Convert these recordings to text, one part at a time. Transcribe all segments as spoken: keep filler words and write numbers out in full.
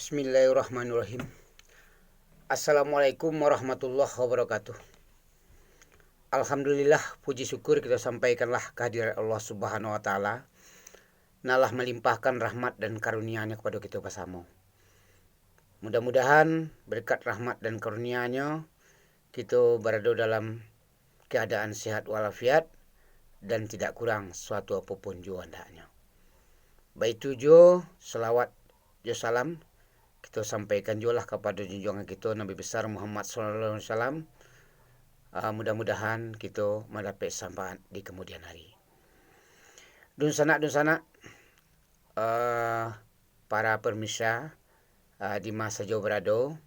Bismillahirrahmanirrahim. Assalamualaikum warahmatullahi wabarakatuh. Alhamdulillah, puji syukur kita sampaikanlah kehadirat Allah Subhanahu wa Ta'ala, nan lah malimpahkan rahmat dan karunia-Nyo kepada kita basamo. Mudah-mudahan berkat rahmat dan karunia-Nyo, kita barado dalam keadaan sehat walafiat dan tidak kurang suatu apo pun juo andaknyo. Baitu juo, salawat jo salam kita sampaikan juolah kapado junjuangan kita Nabi Besar Muhammad sallallahu alaihi wasallam. Ah, mudah-mudahan kita mandapek syafaat di kemudian hari. Dunsanak-dunsanak, eh, para pemirsa, eh, di ma sajo barado,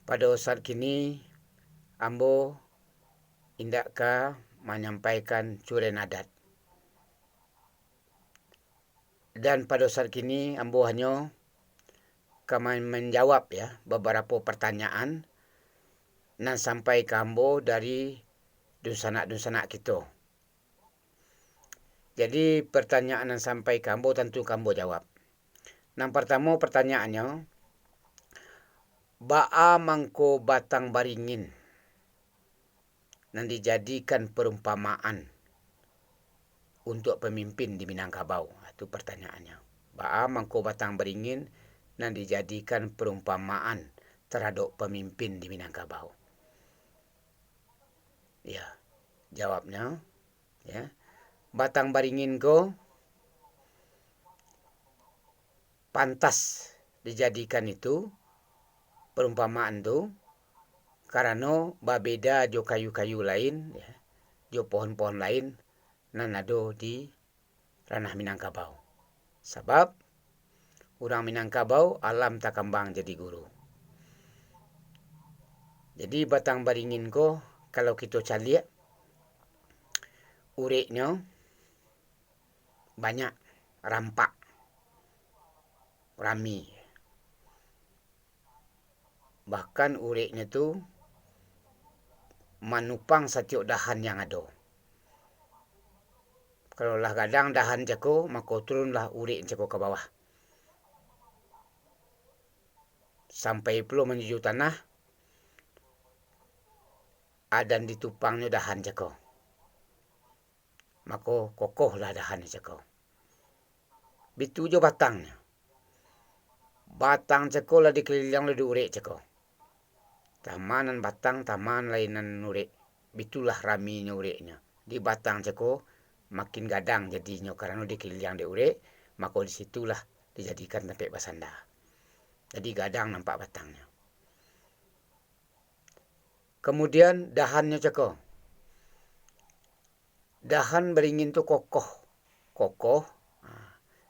pado saat kini ambo indak ka manyampaikan curen adat. Dan pado saat kini ambo hanyo ka man-, manjawab, ya, babarapo partanyaan nan sampai ka ambo dari dunsanak-dunsanak kito. Jadi, partanyaan nan sampai ka ambo tantu ka ambo jawab. Nan partamo partanyaannyo, baa mangko batang baringin nan dijadikan parumpamaan untuak pamimpin di Minangkabau? Itu partanyaannyo. Baa mangko batang baringin nan dijadikan parumpamaan taradok pamimpin di Minangkabau? Ya, jawabnyo, ya, batang baringin ko pantas dijadikan itu parumpamaan tu, karano babeda jo kayu-kayu lain, ya, jo pohon-pohon lain nan ado di ranah Minangkabau. Sabab, urang Minangkabau alam takambang jadi guru. Jadi, batang baringin ko, kalau kito caliak, ureknyo banyak, rampak, rami. Bahkan ureknyo tu manupang satiok dahan yang ado. Kalau lah gadang dahan cako, mako turunlah urek cako ka bawah. Sampai pulo manuju tanah, adan ditupangnyo dahan cako. Mako, kokohlah dahan cako. Bitu jo batangnyo. Batang cako lah dikaliliang dek urek cako. Tamanan batang, taman lai nan urek. Bitulah raminyo ureknyo. Di batang cako makin gadang jadinyo karano dikaliliang dek urek, mako di situlah dijadikan tampek basanda. Jadi gadang nampak batangnyo. Kamudian dahannyo cako. Dahan baringin tu kokoh. Kokoh. Ha.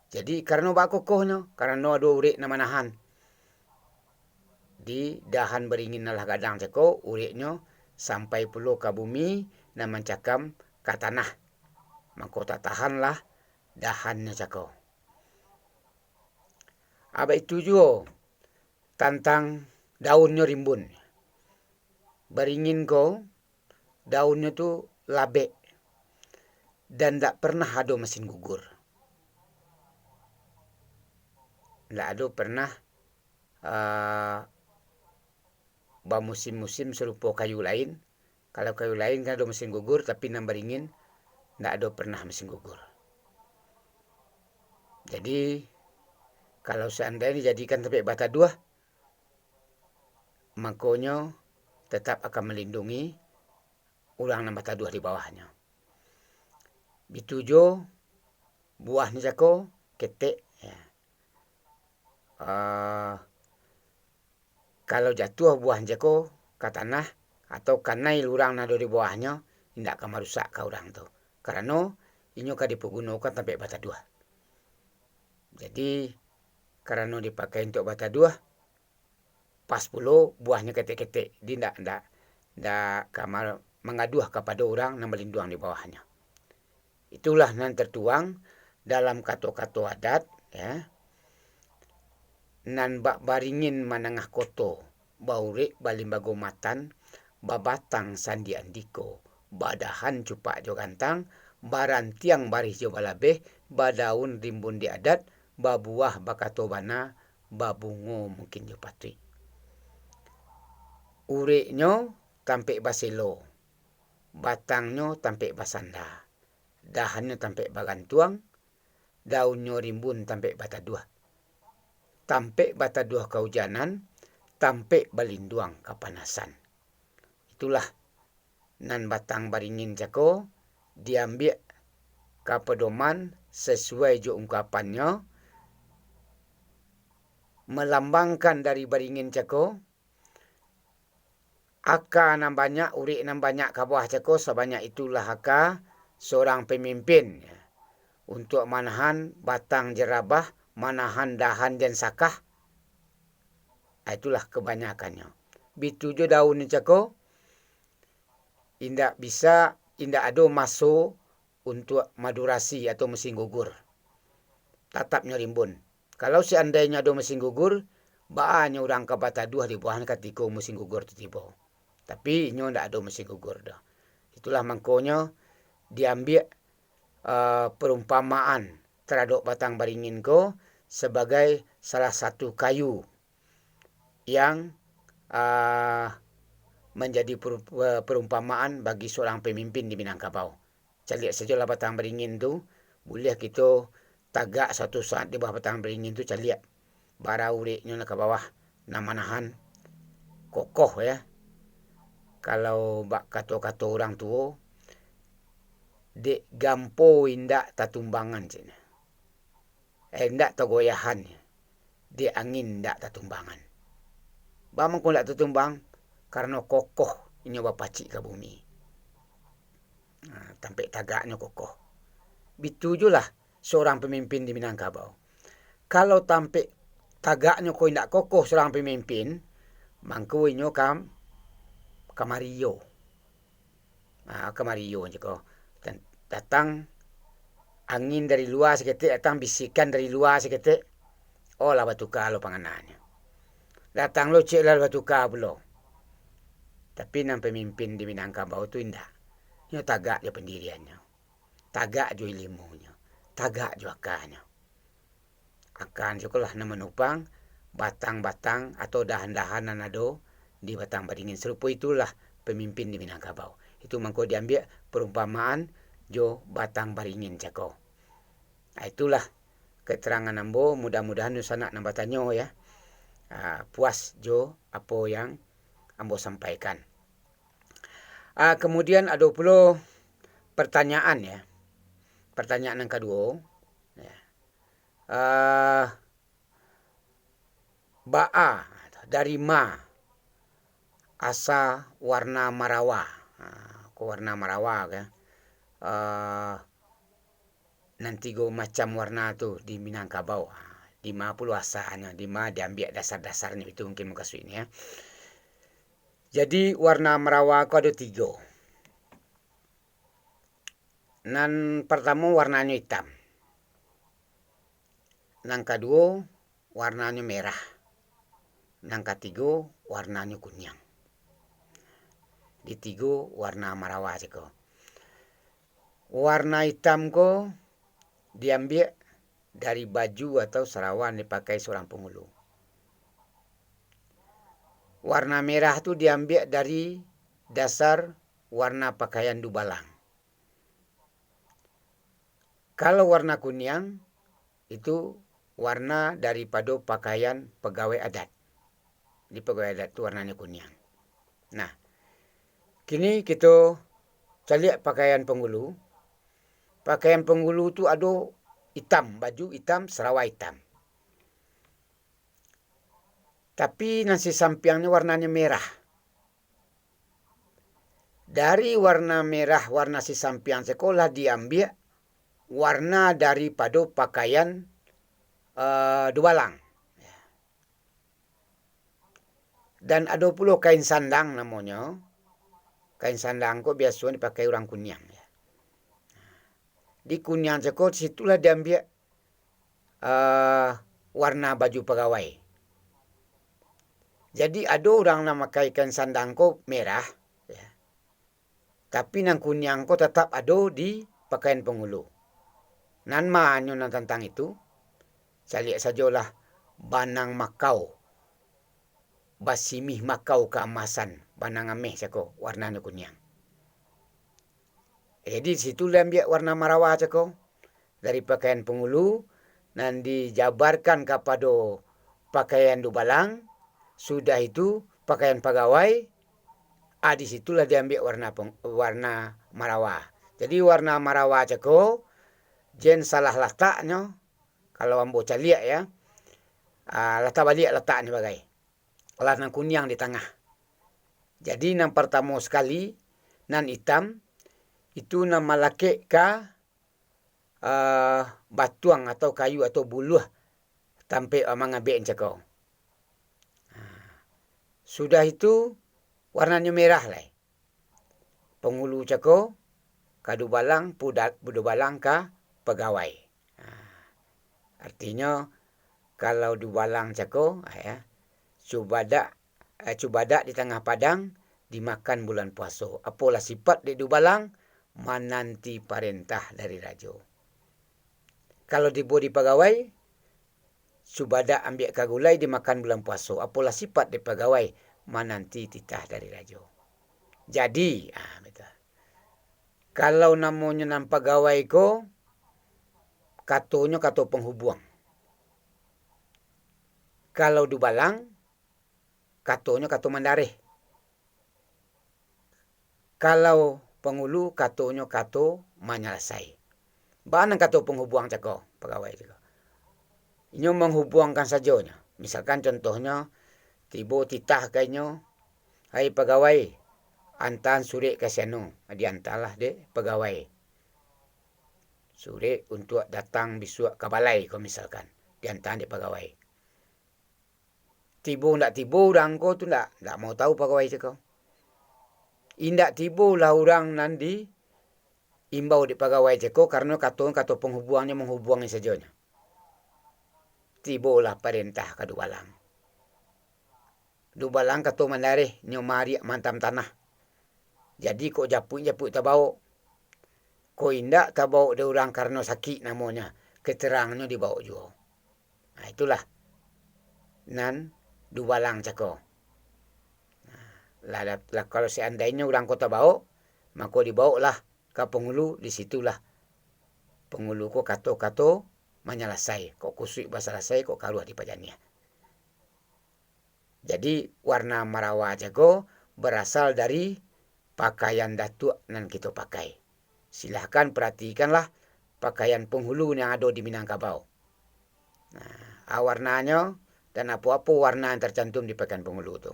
Jadi, karano baa kokohnyo? Karano ado urek nan manahan. Di dahan baringin nan lah gadang cako, ureknyo sampai pulo ka bumi nan mancakam ka tanah. Mako, tatahanlah dahannyo cako. A, baitu juo tantang daunnyo rimbun. Baringin ko, daunnyo tu labek, dan ndak pernah ado masin gugur. Ndak ado pernah, ah, bamusim-musim sarupo kayu lain. Kalau kayu lain kan ado masin gugur, tapi nan baringin ndak ado pernah masin gugur. Jadi, kalau seandainyo dijadikan tampek bataduah, mangkonyo tatap akan malindungi urang nan bataduah di bawahnyo. Bitu juo buahnyo cako, ketek, ya. Ah, kalau jatuah buahnyo cako ka tanah, atau kanai urang nan ado di bawahnyo, indak ka marusak ka urang tu. Karano inyo ka dipagunokan tampek bataduah. Jadi, karano dipakai untuak bataduah, pas pulo buahnyo ketek-ketek, jadi ndak, ndak, ndak ka ma-, mangaduah kapado urang nan balinduang di bawahnyo. Itulah nan tertuang dalam kato-kato adat, ya. Nan bak baringin manangah koto, baurek balimbago matan, babatang sandi andiko, badahan cupak jo gantang, barantiang barih jo balabeh, badaun rimbun di adat, babuah bakato bana, babungo mungkin jo patuik. Ureknyo tampek baselo, batangnyo tampek basanda, dahannyo tampek bagantuang, daunnyo rimbun tampek bataduah. Tampek bataduah kaujanan, tampek balinduang kapanasan. Itulah nan batang baringin cako diambiak ka padoman sasuai jo ungkapannyo, malambangkan dari baringin cako, aka nan banyak, urek nan banyak ka bawah cako, sabanyak itulah aka surang pamimpin, untuak manahan batang jarabah, manahan dahan jan sakah. Ah, itulah kabanyakannyo. Bitu jo daun cako, indak bisa, indak ado maso untuak madurasi atau musim gugur. Tatapnyo rimbun. Kalau seandainyo ado musim gugur, baanyo urang ka bataduah di bawah katiko musim gugur tu tibo. Tapi inyo ndak ado musim gugur doh. Itulah mangkonyo diambiak, eh, perumpamaan taradok batang baringin ko sabagai salah satu kayu yang, ah, manjadi peru-, perumpamaan bagi surang pamimpin di Minangkabau. Caliak sajolah batang baringin tu, buliah kito tagak suatu saat di bawah batang baringin tu, caliak bara ureknyo lah ka bawah, nan manahan, kokoh, ya. Kalau bak kato-kato urang tuo, dek gampo indak tatumbangan, ceknyo. Eh, indak tagoyahan, dek angin indak tatumbangan. Baa mangko indak tatumbang? Karano kokoh inyo bapacik ka bumi. Nah, tampek tagaknyo kokoh. Bitu juolah surang pamimpin di Minangkabau. Kalau tampek tagaknyo ko indak kokoh surang pamimpin, mangko inyo ka, ka mario. Ah, ka mario cako. Dan-, datang angin dari lua saketek, datang bisikan dari lua saketek, oh, lah batuka lo pangananyo. Datang lo cek lah batuka pulo. Tapi nan pamimpin di Minangkabau tu indak. Nyo tagak jo pandiriannyo. Tagak jo ilimunyo. Tagak jo akanyo. Akan sakolah nan manupang batang-batang atau dahan-dahan nan ado di batang baringin. Sarupo itulah pamimpin di Minangkabau. Itu mangko diambiak parumpamaan jo batang baringin cako. Ah, itulah keterangan ambo, mudah-mudahan dunsanak nan batanyo, ya, ah, puas jo apo yang ambo sampaikan. Ah, kemudian ado pulo pertanyaan, ya. Pertanyaan yang kaduo, ya. Ah, baa, dari ma asa warna marawa? Ah, ko warna marawa, kan? Ah, nan tigo macam warna tu di Minangkabau. Ah, di ma pulo asanyo, di ma diambiak dasar-dasarnyo, itu mungkin mukasuiknyo, ya. Jadi, warna marawa ko ado tigo. Nan partamo warnanyo itam. Nan kaduo warnanyo merah. Nan katigo warnanyo kuniang. Di tigo warna marawa cako. Warna itam ko diambiak dari baju atau sarawa nan dipakai surang pangulu. Warna merah tu diambiak dari dasar warna pakaian dubalang. Kalau warna kuniang, itu warna daripado pakaian pagawai adat. Di pagawai adat tu warnanyo kuniang. Nah, kini kito caliak pakaian pangulu. Pakaian pangulu tu ado itam, baju itam, sarawa itam. Tapi nan sisampiangnyo warnanyo merah. Dari warna merah, warna sisampiang cako lah diambiak warna daripado pakaian, eh, dubalang. Dan ado pulo kain sandang namonyo. Kain sandang ko biaso dipakai urang kuniang, ya. Di kuniang cako, situlah diambiak, eh, warna baju pagawai. Jadi, ado urang nan makai kain sandang ko merah, ya. Tapi nan kuniang ko tatap ado di pakaian pangulu. Nan ma nyo nan tantang itu? Caliak sajolah banang makau, basimih makau kaamasan, banang ameh cako, warnanyo kuniang. Jadi, di situ lah ambiak warna marawa cako, dari pakaian pangulu, nan dijabarkan kapado pakaian dubalang, sudah itu pakaian pagawai, ah, di situlah diambiak warna peng-, warna marawa. Jadi, warna marawa cako, jan salah lataknyo, kalau ambo caliak ya, ah, lah tabaliak lataknyo bagai. Lah nan kuniang di tangah. Jadi, nan partamo sakali, nan itam, itu nan malakek ka, ah, batuang atau kayu atau buluah tampek mangabek cako. Ah, sudah itu, warnanyo merah lai. Pangulu cako ka dubalang, puda-, dubalang ka pagawai. Ah, artinyo, kalau dubalang cako, ah, ya, cubadak, eh, cubadak di tangah padang dimakan bulan puaso. Apolah sipat dek dubalang, mananti parentah dari rajo. Kalau tibo di pagawai, cubadak ambiak ka gulai dimakan bulan puaso. Apolah sipat dek pagawai, mananti titah dari rajo. Jadi, ah, betul. Kalau namonyo nan pagawai ko, katonyo kato panghubuang. Kalau dubalang, katonyo kato mandareh. Kalau pangulu, katonyo kato manyalasai. Baa nan kato panghubuang cako, pagawai cako? Inyo manghubuangkan sajonyo. Misalkan contohnyo, tibo titah ka inyo, "Hai pagawai, antaan surek ka si anu." Diantalah dek pagawai. Surek untuak datang bisuak ka balai ko misalkan, diantaan dek pagawai. Tibo ndak tibo urang ko tu ndak, ndak mau tahu pagawai cako. Indak tibolah urang nan diimbau dek pagawai cako, karano kato, kato panghubuangnyo manghubuangi sajonyo. Tibolah parentah ka dubalang. Dubalang kato mandareh, nyo mariak mantam tanah. Jadi, kok japuik-japuik tabaok, kok indak tabaok dek urang karano sakik namonyo, keterangnyo dibaok juo. Nah, itulah nan dubalang cako. Nah, lah, lah, lah, kalau seandainyo urang ko tabaok, mako dibaoklah ka pangulu, di situlah pangulu ko kato-kato manyalasai, kok kusuik basalasai, kok karuah dipajaniah. Jadi, warna marawa cako barasal dari pakaian datuak nan kito pakai. Silahkan paratikanlah pakaian panghulu nan ado di Minangkabau. Nah, a warnanyo, dan apo-apo warna yang tercantum di pakaian panghulu tu.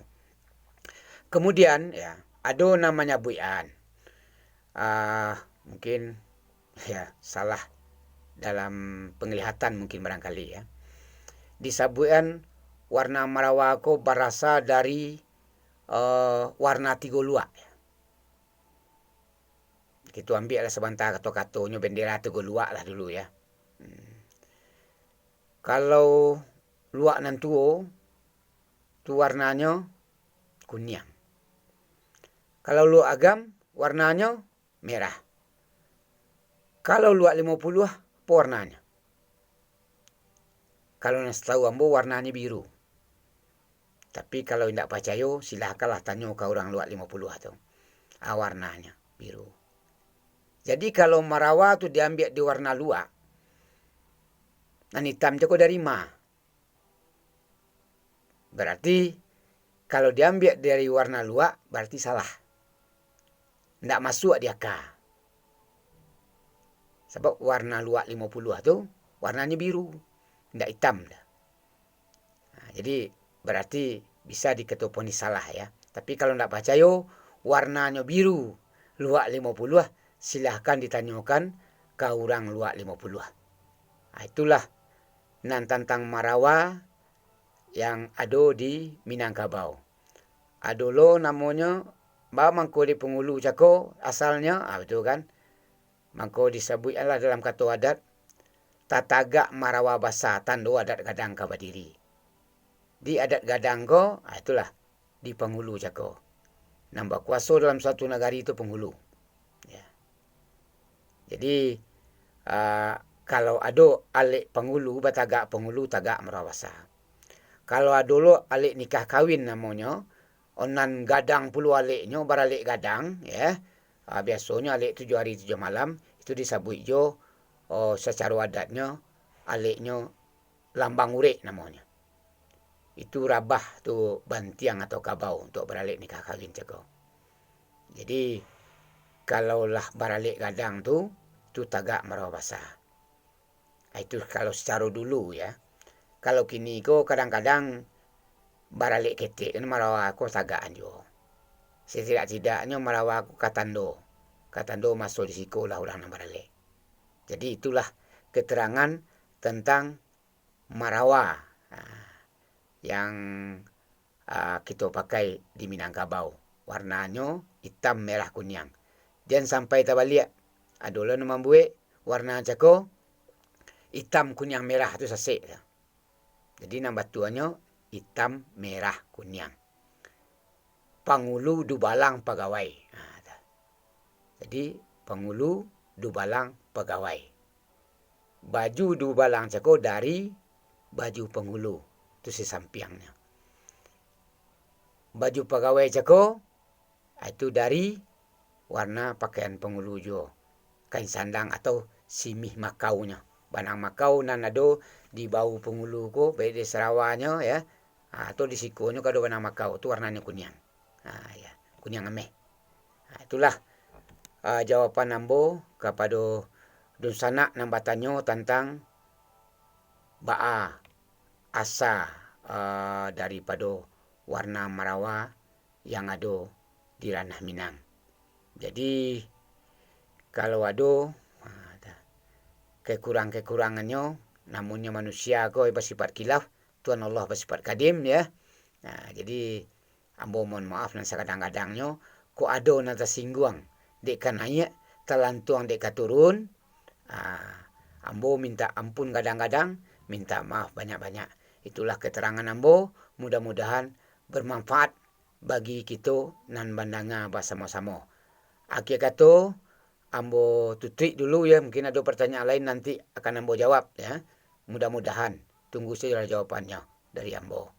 Kemudian, ya, ado nan manyabuikan, ah, mungkin, ya, salah dalam penglihatan mungkin barangkali, ya. Disabuikan warna marawa ko barasal dari, eh, warna tigo luak. Kito ambiaklah sabanta kato-katonyo, bendera tigo luak lah dulu, ya. Hmm. Kalau luak nan tuo, tu warnanyo kuniang. Kalau luak agam, warnanyo merah. Kalau luak limo puluah, apo warnanyo? Kalau nan satahu ambo, warnanyo biru. Tapi, kalau indak pacayo, silahkanlah tanyo ka urang luak limo puluah tu. A, warnanyo biru. Jadi, kalau marawa tu diambiak di warna luak, nan itam cako dari ma. Berarti, kalau diambiak dari warna luak, berarti salah. Ndak masuak di aka. Sabab warna luak limo puluah tu, warnanyo biru, ndak itam doh. Nah, jadi, berarti bisa dikatoponi salah, ya. Tapi, kalau ndak pacayo, warnanyo biru, luak limo puluah, silahkan ditanyokan ka urang luak limo puluah. Nah, itulah nan tantang marawa yang ado di Minangkabau. Ado lo namonyo, ba mangko di Panghulu cako asalnyo, ah, batua kan? Mangko disabuikkanlah dalam kato adat, tatagak marawa basa, tando adat gadang ka badiri. Di adat gadang ko, ah, itulah, di Panghulu cako. Nan bakuaso dalam suatu nagari tu Panghulu. Ya. Jadi, ah, kalau ado alek Panghulu, batagak Panghulu, tagak marawa basa. Kalau ado lo alek nikah kawin namonyo, nan gadang pulo aleknyo, baralek gadang, ya. Ah, biasonyo alek tujuah hari tujuah malam, itu disabuik jo, oh, sacaro adatnyo, aleknyo lambang urek namonyo. Itu rabah tu bantiang atau kabau untuak baralek nikah kawin cako. Jadi, kalau lah baralek gadang tu, tu tagak marawa basa. Ah, itu kalau sacaro dulu, ya. Kalau kini ko kadang-kadang baralek ketek kan marawa ko tagakan juo. Setidak-tidaknyo marawa ko ka tando. Ka tando maso di siko lah urang nan baralek. Jadi itulah keterangan tentang marawa, ah, yang, ah, kito pakai di Minangkabau. Warnanyo itam, merah, kuniang. Jan sampai tabaliak. Ado lo nan mambuek warna cako, itam, kuniang, merah tu sasek tu. Jadi nan batuanyo itam, merah, kuniang. Pangulu dubalang pagawai. Ha, tu. Jadi, pangulu dubalang pagawai. Baju dubalang cako dari baju pangulu, tu sisampiangnyo. Baju pagawai cako, ah, itu dari warna pakaian pangulu juo. Kain sandang atau simih makaunyo. Banang makau nan ado di bahu pangulu ko, baik di sarawanyo, ya, ah, atau di sikonyo kado banang makau, tu warnanyo kuniang. Ah, ya, kuniang ameh. Ah, itulah, ah, jawaban ambo kapado dunsanak nan batanyo tantang baa asa, ah, daripado warna marawa yang ado di ranah Minang. Jadi, kalau ado, ah, kekurang-kekurangannyo, namonyo manusia ko basifat khilaf, Tuhan Allah basifat kadim, ya. Nah, jadi, ambo mohon maaf nan sakadang-kadangnyo, kok ado nan tasingguang, dek ka naiak, talantuang dek ka turun, ah, ambo mintak ampun kadang-kadang, mintak maaf banyak-banyak. Itulah keterangan ambo, mudah-mudahan bermanfaat bagi kito nan mandanga basamo-samo. Akhia kato, ambo tutuik dulu, ya, mungkin ado pertanyaan lain nanti akan ambo jawab, ya. Mudah-mudahan, tunggu sajolah jawabannyo dari ambo.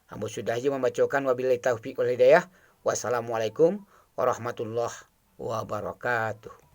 Ambo sudahi jo mambacokan, wabillahi taufik wal hidayah. Wassalamualaikum warahmatullahi wabarakatuh.